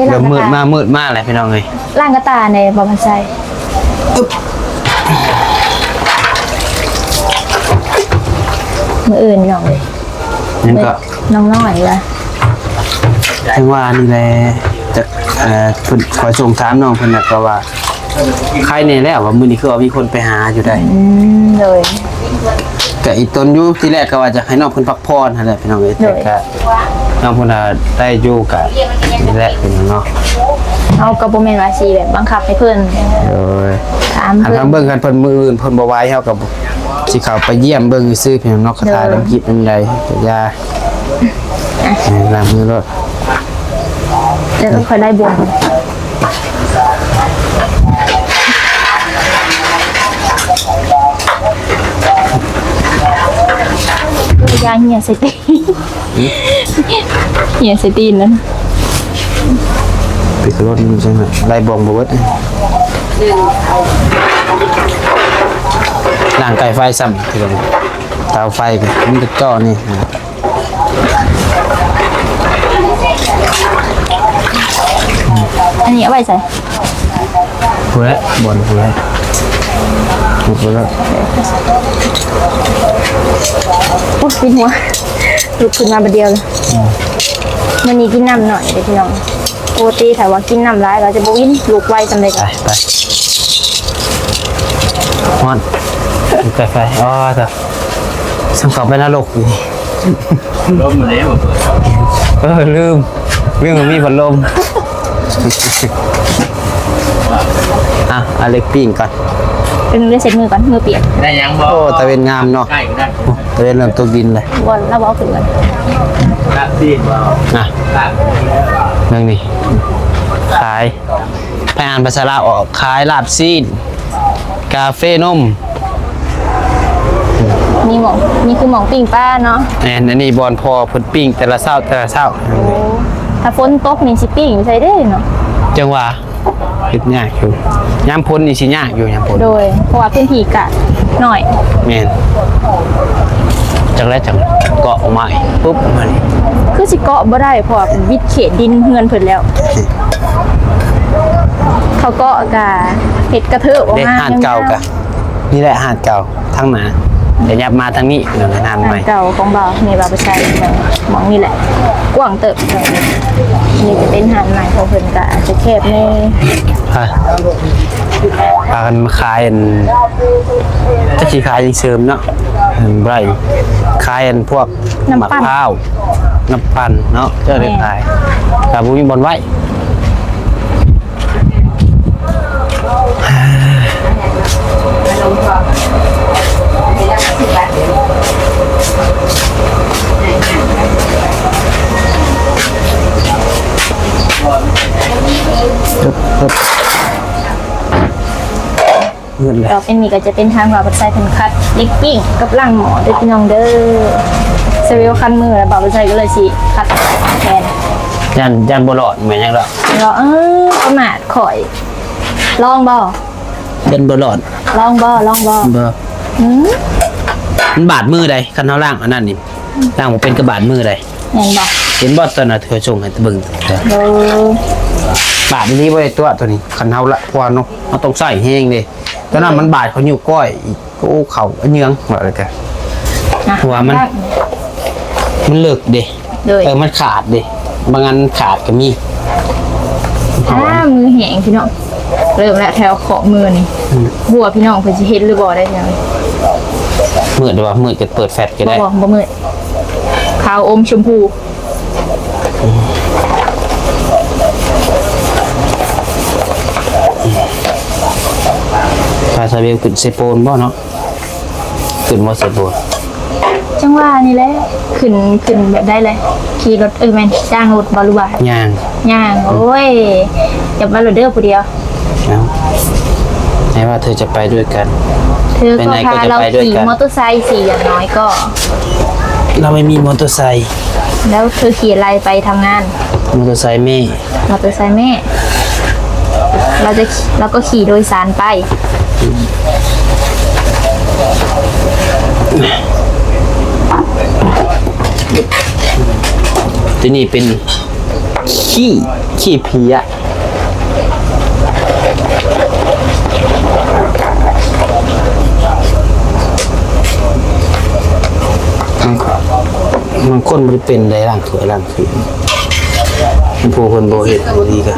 ເລີ່ມມືດມາ ມືດມາແລ້ວພີ່ນ້ອງເອີຍ. ລ້າງກະຕ່າແດ່ບໍ່ພັນໄຊ. ມື້ອື່ນນ້ອງເອີຍ ຍັງກໍ ນ້ອງນ້ອຍວ່າ ຈັ່ງວ່ານີ້ແຫຼະ ຈັກ ເອີ ເພິ່ນ ຂ້ອຍສົ່ງຖາມນ້ອງເພິ່ນນະ ກໍວ່າ ໄຄແນ່ແລ້ວ ວ່າມື້ນີ້ຄືວ່າມີຄົນໄປຫາຢູ່ໄດ໋. ອືມ ໂດຍ ກະອີ່ຕົນຢູ່ ທີແລກກໍວ່າຈະໃຫ້ນ້ອງເພິ່ນພັກຜ່ອນຫັ້ນແຫຼະພີ່ນ້ອງເອີຍ. ໂດຍ ແຕ່ກະນ້ອງເພິ່ນວ່າໄດ້ຢູ່ ກະນີ້ແຫຼະພີ່ນ້ອງເນາະ. ເຮົາກໍບໍ່ແມ່ນວ່າຊິແບບບັງຄັບໃຫ້ເພິ່ນ. ໂດຍ ຖາມເພິ່ນ ຖາມເບິ່ງກັນ ເພິ່ນ ມື້ອື່ນເພິ່ນບໍ່ໄຫວ ເຮົາກໍຊິເຂົ້າໄປຢ້ຽມເບິ່ງຊື່ໆ ພີ່ນ້ອງເນາະ. ໂດຍ ຖ້າທາງຄລິບອັນໃດກໍຢ່າ ອ່ະ ເອີ ລ້າງມືໂລດ ແລ້ວກໍຄ່ອຍໄລ່ບ່ວງ ຢ່າເຫຍໃສ່ຕີນ ຫືມ ເຫຍໃສ່ຕີນນັ້ນ ປິດລົດມັນຈັ່ງນັ້ນ ໄລ່ບ່ວງບໍ່ເບິດ. ລ້າງໃກ້ໄຟຊ້ຳ ເຕົາໄຟກໍມີແຕ່ຈໍ້ນີ້. ອັນນີ້ເອົາໄວ້ໃສ? ພຸ້ນແຫຼະ ບ່ອນພຸ້ນແຫຼະ ພຸ້ນແຫຼະ. ໂອ້ຍ ວິນຫົວ ລຸກຂຶ້ນມາບາດດຽວເລີຍ. ອືມ ມື້ນີ້ກິນນ້ຳໜ້ອຍເດ້ພີ່ນ້ອງ. ປົກກະຕິຖ້າວ່າກິນນ້ຳຫຼາຍກໍຈະບໍ່ວິນ ລຸກໄວສ່ຳໃດ. ໄປ ໄປ ຮ້ອນ ໄປໄຟ. ອໍ ເຈົ້າ ສ່ຳເຂົ້າໄປນະລົກຢູ່ນີ້. ພັດລົມມາເດ້ບໍ່ເປີດ. ເອີ ລືມ ລືມວ່າມີພັດລົມ. ອ່ະ ເອົາເລັກປີ້ງກ່ອນ. ເອີ ເຊັດມືກ່ອນ ມືປຽກ. ໄດ້ຫຍັງບໍ່? ໂອ້ ຕາເວັນງາມເນາະ. ຕາເວັນເລີ່ມຕົກດິນແລ້ວ. ບໍ່ ລາວບໍ່ເອົາຂຶ້ນກ່ອນ. ນະ ເບິ່ງນີ້ ຂາຍ ໃຜອ່ານພາສາລາວອອກ ຂາຍລາບຊີ້ນ ກາເຟນົມ. ນີ້ໝ່ອງ ນີ້ຄືໝ່ອງປີ້ງປາເນາະ. ແມ່ນ ອັນນີ້ບ່ອນພໍ່ເພິ່ນປີ້ງແຕ່ລະເຊົ້າ ແຕ່ລະເຊົ້າ. ໂອ້ ຖ້າຝົນຕົກນີ້ຊິປີ້ງຢູ່ໃສເດ້ເນາະ? ຈັ່ງວ່າ ເຮັດຍາກຢູ່ ຍາມຝົນນີ້ຊິຍາກຢູ່ ຍາມຝົນ. ໂດຍ ເພາະວ່າພື້ນທີ່ກະໜ້ອຍ. ແມ່ນ ຈັກແລ້ວຈັ່ງເກາະອອກມາປຸບມານີ້ ຄືຊິເກາະບໍ່ໄດ້ ເພາະວ່າເພິ່ນວິດເຂດດິນເຮືອນເພິ່ນແລ້ວ. ເຂົາເກາະກະເຮັດກະເທີບອອກມາ. ເດ້ ຮ້ານເກົ່າກະ ນີ້ແຫຼະຮ້ານເກົ່າທາງໜ້າ ແຕ່ຫຍັບມາທາງນີ້ ເປັນຮ້ານໃໝ່ ຮ້ານເກົ່າຂອງບ່າວ ແມ່ບ່າວໄປໃສ່ໝ່ອງນີ້ແຫຼະ ກວ້າງເຕີບ. ນີ້ຈະເປັນຮ້ານໃໝ່ຂອງເພິ່ນ ກໍອາດຈະແຄບແດ່. ພາ ພາກັນມາຂາຍອັນ ຈັກຊິຂາຍຫຍັງເສີມເນາະ ອັນ ບໍ່ໄດ້ ຂາຍອັນພວກ ນ້ຳ ໝາກ ປັ່ນ ພ້າວ ນ້ຳປັ່ນເນາະ ເຈົ້າໄດ້ ແມ່ນ ຂາຍ ກໍບໍ່ມີບ່ອນໄວ້. ເງິນແຫຼະ ດອກອັນນີ້ກໍຈະເປັນທາງວ່າເພິ່ນໃສ່ເຂັມຂັດເຫຼັກປີ້ງກັບຫຼັງໝໍ້ເດີ້ພີ່ນ້ອງເດີ້. ສະເວວຄັນມືແລ້ວ ບ່າວບຸນໄຊກໍເລີຍຊິຂັດແທນ. ຢ້ານ ຢ້ານບໍ່ລອດແມ່ນຫຍັງດອກ. ລອດ ເອີ ປະໝາດຂ້ອຍ. ລອງບໍ່? ຢ້ານບໍ່ລອດ. ລອງບໍ່? ລອງບໍ່? ບໍ່. ອືມ ມັນບາດມືໃດ໋ ຄັນເຮົາລ້າງອັນນັ້ນນີ້ ລ້າງບໍ່ເປັນກໍບາດມືໃດ໋ ແມ່ນບໍ່? ເຫັນບໍ່ ຕອນນັ້ນເຂົາສົ່ງໃຫ້ເບິ່ງ. ໂອ້ ບາດອີ່ຫຼີບໍ່ໄດ້ຕົວະ ຕົວນີ້ ຄັນເຮົາລະ ເພາະວ່າເນາະ ເຮົາຕ້ອງໃຊ້ແຮງເດ້. ຕອນນັ້ນມັນບາດເຂົານິ້ວກ້ອຍອີກ ໂອ້ ເຂົ້າອັນເຍືອງວ່າແລ້ວກະ ນະ ເພາະວ່າມັນ ມັນເລິກເດ້. ໂດຍ ເອີ ມັນຂາດເດ້ ບາງອັນຂາດກໍມີ. ອ່າ ມືແຫ້ງພີ່ນ້ອງ ເລີ່ມແລ້ວ ແຖວຂອບມືນີ້. ອືມ ບໍ່ຮູ້ວ່າພີ່ນ້ອງເພິ່ນຊິເຫັນຫຼືບໍ່ໄດ໋ພີ່ນ້ອງ. ມືດບໍ່? ມືດກໍເປີດແຟລດກໍໄດ້. ບໍ່ ບໍ່ມືດ ຂາວອົມຊົມພູ. ພາສາເວວຂຶ້ນເຊໂປນບໍ່ເນາະ? ຂຶ້ນບໍ່ເຊໂປນ? ຈັ່ງວ່ານີ້ແຫຼະ ຂຶ້ນ ຂຶ້ນແບບໃດແຫຼະ? ຂີ່ລົດ ເອີ ແມ່ນ ຈ້າງລົດບໍ່ ຫຼືວ່າ ຍ່າງ? ຍ່າງ. ໂອ້ຍ ຈະໄປໂລດເດີຜູ້ດຽວ. ເອົ້າ ໃຫ້ວ່າເທີຈະໄປດ້ວຍກັນ ເທີກໍພາລາວຂີ່ມໍເຕີໄຊຊິ ຢ່າງໜ້ອຍກໍ ເຮົາໄມ່ມີມໍເຕີໄຊ ແລ້ວເທີຂີ່ອະໄລໄປທຳງານ? ມໍເຕີໄຊແມ່ ມໍເຕີໄຊແມ່ ລາວຈະ ລາວກໍຂີ່ໂດຍສານໄປ. ຕົວນີ້ເປັນ ຂີ້ ຂີ້ເພຍ. ບາງ ບາງຄົນບໍ່ໄດ້ເປັນໄດ໋ ລ້າງຖ້ວຍລ້າງ ຄື ຜູ້ເພິ່ນບໍ່ເຮັດດີກະ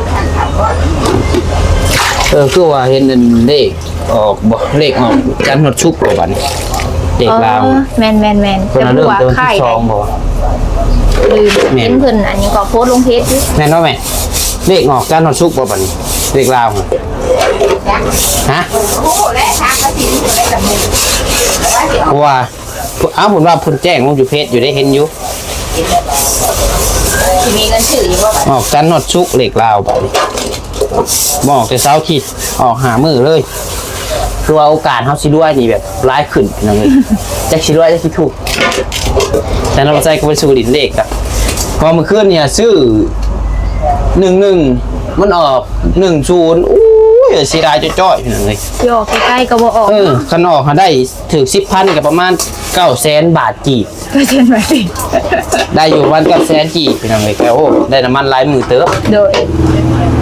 ເອີ ຄືວ່າເຫັນອັນເລກອອກບໍ່ ເລກອອກຈັນຮອດສຸກບໍ່ບັດນີ້ ເລກລາວ. ເອີ ແມ່ນໆໆ ເພິ່ນເລີ່ມແຕ່ວັນທີສອງບໍ່ ລືມ ແມ່ນ ເຫັນເພິ່ນອັນນີ້ກໍໂພສລົງເຟສຢູ່ ແມ່ນບໍ່ແມ່? ເລກອອກຈັນຮອດສຸກບໍ່ບັດນີ້ ເລກລາວ ຮະ? ເພາະວ່າ ເອົ້າ ເພິ່ນວ່າເພິ່ນແຈ້ງລົງຢູ່ເຟສຢູ່ເດ້ ເຫັນຢູ່ ຊິມີເງິນຊື້ຢູ່ບໍ່ບັດ ອອກຈັນຮອດສຸກເລກລາວບັດນີ້ ບໍ່ອອກແຕ່ເສົາອາທິດ ອອກຫ້າມື້ເລີຍ ຄືວ່າໂອກາດເຮົາຊິລວຍນີ້ແບບຫຼາຍຂຶ້ນພີ່ນ້ອງເອີຍ ຈັກຊິລວຍຈັກຊິທຸກ. ແຕ່ນ້ອງໃສ່ກໍໄປສູ້ຫຼິ້ນເລກກະ ເພາະມື້ຄືນນີ້ຊື້ໜຶ່ງໜຶ່ງ ມັນອອກໜຶ່ງສູນ ໂອ້ຍ ເສຍດາຍຈ້ອຍໆ ພີ່ນ້ອງເອີຍ ຊິອອກໃກ້ໆກໍບໍ່ອອກ ເອີ ເນາະ ຄັນອອກຫາໄດ້ ຖືກສິບພັນກໍປະມານເກົ້າແສນບາດກີບ ກໍເຊັ່ນວ່າຕິ ໄດ້ຢູ່ປະມານເກົ້າແສນກີບ ພີ່ນ້ອງເອີຍ ກໍ ໂອ້ ໄດ້ນ້ຳມັນຫຼາຍມື້ເຕີບ ໂດຍ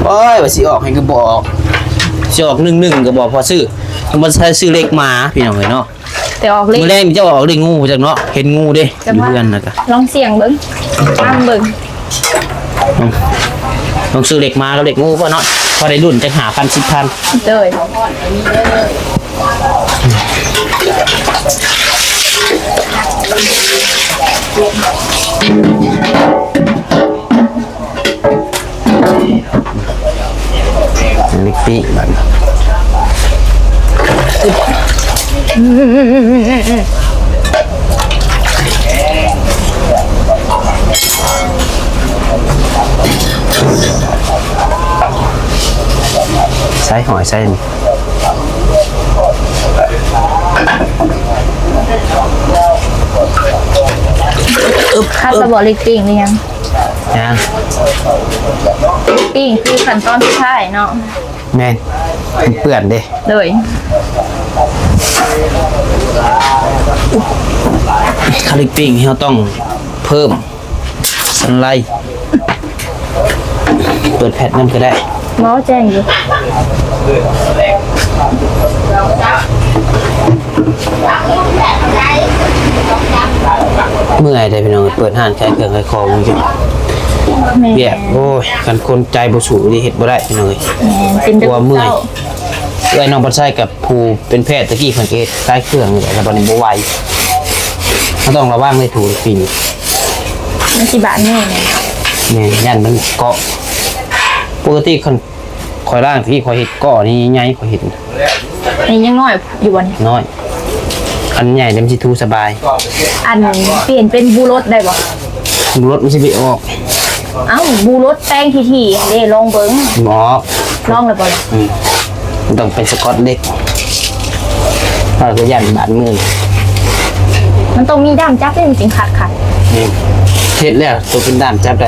ໂອ້ຍ ວ່າຊິອອກໃຫ້ຄືບໍ່ອອກ ຊິອອກໜຶ່ງໜຶ່ງກໍບໍ່ພໍຊື້ ບໍ່ໃຊ້ຊື້ເລກມາ ພີ່ນ້ອງເອີຍເນາະ ແຕ່ອອກເລກ ມື້ແລງນີ້ຈະອອກເລກງູຈັກເນາະ ເຫັນງູເດ້ ຢູ່ເຮືອນນະກະ ລອງສ່ຽງເບິ່ງ ຕາມເບິ່ງ ລອງ ລອງຊື້ເລກມາກັບເລກງູເນາະ ພໍໄດ້ລຸ້ນຈັກຫ້າພັນ ສິບພັນ ໂດຍ ເລັກປີ້ງບັດ ໃສ່ຫອຍໃສ່ ຄັດລະບໍ່ ເລັກປີ້ງຫຼືຍັງ? ຍັງ ປີ້ງຄືຂັ້ນຕອນສຸດທ້າຍເນາະ. ແມ່ນ ມັນເປື້ອນເດ້. ໂດຍ ຄາລິກປີ້ງເຮົາຕ້ອງເພີ່ມສັນໄລ ເປີດແຟດນຳກໍໄດ້. ເວົ້າແຈ້ງຢູ່. ເມື່ອຍເດ້ພີ່ນ້ອງ ເປີດຮ້ານຂາຍເຄື່ອງຂາຍຂອງຢູ່ ແມ່ນ ວຽກ ໂອ້ຍ ຄັນຄົນໃຈບໍ່ສູ້ນີ້ເຮັດບໍ່ໄດ້ພີ່ນ້ອງເອີຍ. ແມ່ນ ເປັນ ກົວເມື່ອຍ. ເອື້ອຍນ້ອງພັນໄຊກັບຜູ້ເປັນແພດຕະກີ້ເພິ່ນກໍເຮັດຂາຍເຄື່ອງນີ້ແຫຼະ ແຕ່ບັດນີ້ບໍ່ໄຫວ ເຮົາຕ້ອງລະວັງເລີຍ ຖູກປີ້ງ ມັນຊິບາດມື. ແມ່ນ ຢ້ານມັນເກາະ ປົກກະຕິຄັນ ຂ້ອຍລ້າງທີ່ຂ້ອຍເຮັດກໍນີ້ໃຫຍ່ ຂ້ອຍເຫັນ. ນີ້ຍັງນ້ອຍຢູ່ບໍ່ນີ້? ນ້ອຍ ອັນໃຫຍ່ເດມັນຊິຖູສະບາຍ. ອັນປ່ຽນເປັນບູລົດໄດ້ບໍ່? ບູລົດມັນຊິໄປອອກ. ເອົ້າ ບູລົດແປງຖີ່ໆ ເດ້ ລອງເບິ່ງ. ບໍ່ ລອງແລ້ວບໍ່? ອືມ ມັນຕ້ອງເປັນສະກອດເຫຼັກ ເຮົາກໍຢ້ານບາດມື. ມັນຕ້ອງມີດ້າມຈັບເດ້ ມັນຈຶ່ງຂັດ. ອືມ ເຮັດແລ້ວໂຕເປັນດ້າມຈັບໄດ້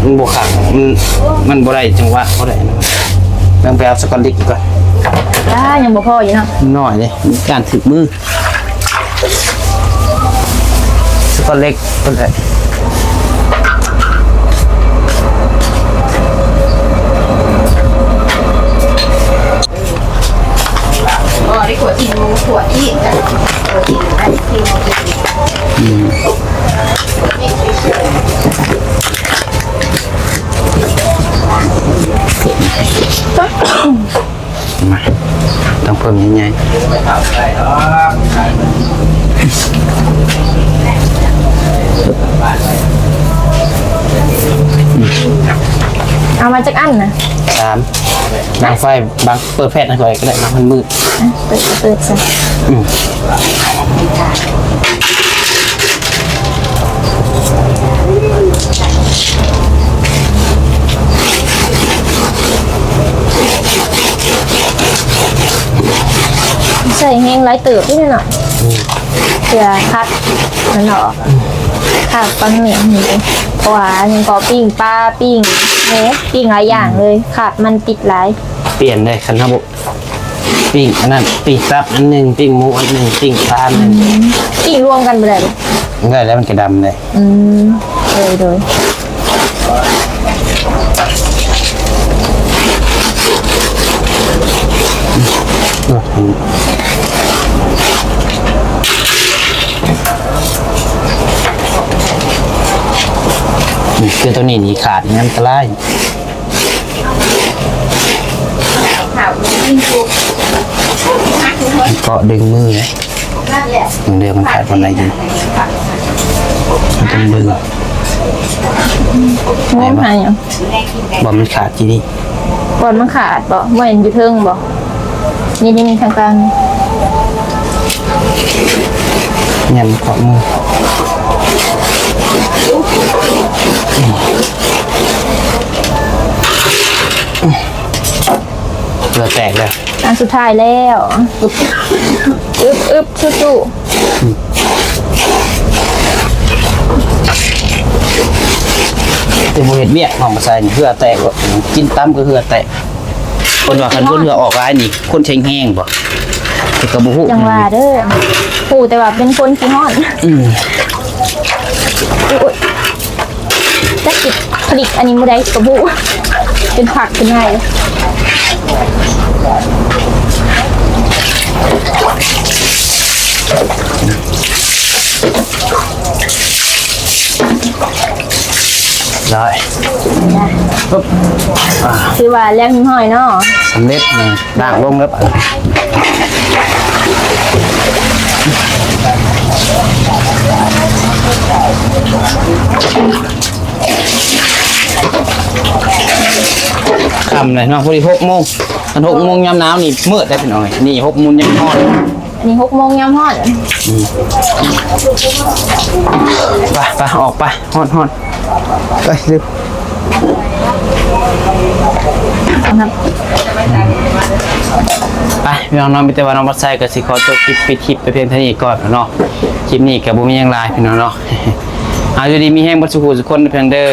ມັນບໍ່ຂັດ ມັນ ມັນບໍ່ໄດ້ຈັງຫວະ ບໍ່ໄດ້. ຕ້ອງໄປເອົາສະກອດເຫຼັກອີກກ່ອນ. ຈ້າ ຍັງບໍ່ພໍຢູ່ເນາະ ນ້ອຍເດ້ ຢ້ານຖືກມື. ສະກອດເຫຼັກເພິ່ນແຫຼະ. ບໍ່ໄດ້ຂົວຈີນ ຂົວຈີນ ອືມ ມາ ຕ້ອງເພີ່ມໃຫຍ່ໆ. ເອົາມາຈັກອັນນະ? ສາມ. ດັງໄຟ ບັງ ເປີດແຟດໃຫ້ຂ້ອຍກໍໄດ້ ມັນມືດ. ອ່ະ ເປີດ ເປີດຊະ. ອືມ ໃສ່ແຮງຫຼາຍເຕີບຢູ່ເນາະ. ອືມ ເພື່ອຄັດມັນອອກ ຄັດປັງເໜືອນີ້ ເພາະວ່າຫຍັງກໍ ປີ້ງປາ ປີ້ງໝູ ປີ້ງຫຼາຍຢ່າງເລີຍ ຄາບມັນຕິດຫຼາຍ. ປ່ຽນໄດ້ ຄັນເຮົາບໍ່ ປີ້ງອັນນັ້ນ ປີ້ງຕັບອັນໜຶ່ງ ປີ້ງໝູອັນໜຶ່ງ ປີ້ງປາອັນໜຶ່ງ. ອືມ ປີ້ງລວມກັນບໍ່ໄດ້ບໍ່? ໄດ້ແລ້ວ ມັນກະດຳເດ້. ອືມ ໂດຍ ໂດຍ. ຄືໂຕນີ້ນີ້ຂາດນີ້ອັນຕະລາຍ. ເກາະດຶງມືເດ້ ເບິ່ງເດີ ມັນຂາດບ່ອນໃດຢູ່ ມັນຕ້ອງດຶງ. ໂອ້ ຫາຫຍັງ? ບໍ່ ມັນຂາດທີ່ນີ້. ບ່ອນມັນຂາດບໍ່? ບໍ່ແມ່ນຢູ່ເທິງບໍ່? ນີ້ ນີ້ ນີ້ ທາງກາງນີ້ ຍັນເກາະມື. ເຫຼືອແຕກແລ້ວ. ອັນສຸດທ້າຍແລ້ວ. ອຶບ ອຶບ ສູ້ໆ. ແຕ່ບໍ່ເຮັດວຽກ ນ້ອງມາໃສ່ນີ້ເຫື່ອແຕກໂລດ. ກິນຕຳກໍເຫື່ອແຕກ. ເພິ່ນວ່າຄັນຄົນເຫື່ອອອກຫຼາຍນີ້ ຄົນແຂງແຮງບໍ່? ແຕ່ກໍບໍ່ຮູ້ ຈັ່ງວ່າເດີ ຮູ້ແຕ່ວ່າເປັນຄົນຂີ້ຮ້ອນ. ອືມ ໂອ້ຍ ຈັກຊິຜະລິດອັນນີ້ມື້ໃດກໍບໍ່ຮູ້ ເປັນຜັກເປັນໄຫ. ໄດ້ ປຶບ ອ່າ ຖືວ່າແລ້ວຮຽບຮ້ອຍເນາະ ສຳເລັດ. ນີ້ ລ້າງລົງແລ້ວ ຄ່ຳເລີຍເນາະ ພໍດີຫົກໂມງ. ຄັນຫົກໂມງຍາມໜາວນີ້ມືດໄດ໋ພີ່ນ້ອງເອີຍ ນີ້ຫົກໂມງຍາມຮ້ອນ. ອັນນີ້ຫົກໂມງຍາມຮ້ອນ. ອືມ ໄປ ໄປ ອອກໄປ ຮ້ອນ ຮ້ອນ ໄປ ເລັວ ໄປ ພີ່ນ້ອງເນາະ. ມີແຕ່ວ່ານ້ອງບັດໄຊກໍຊິຂໍຈົບຄລິບ ປິດຄລິບໄປພຽງເທົ່ານີ້ກ່ອນເນາະ. ຄລິບນີ້ກໍບໍ່ມີຫຍັງຫຼາຍພີ່ນ້ອງເນາະ. ເອົາ ຢູ່ດີມີແຮງເບິດສູ່ຜູ້ສູ່ຄົນເດີ ພີ່ນ້ອງເດີ.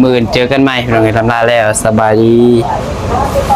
ມື້ອື່ນເຈີກັນໃໝ່ພີ່ນ້ອງເອີຍ. ລ່ຳລາແລ້ວ ສະບາຍດີ.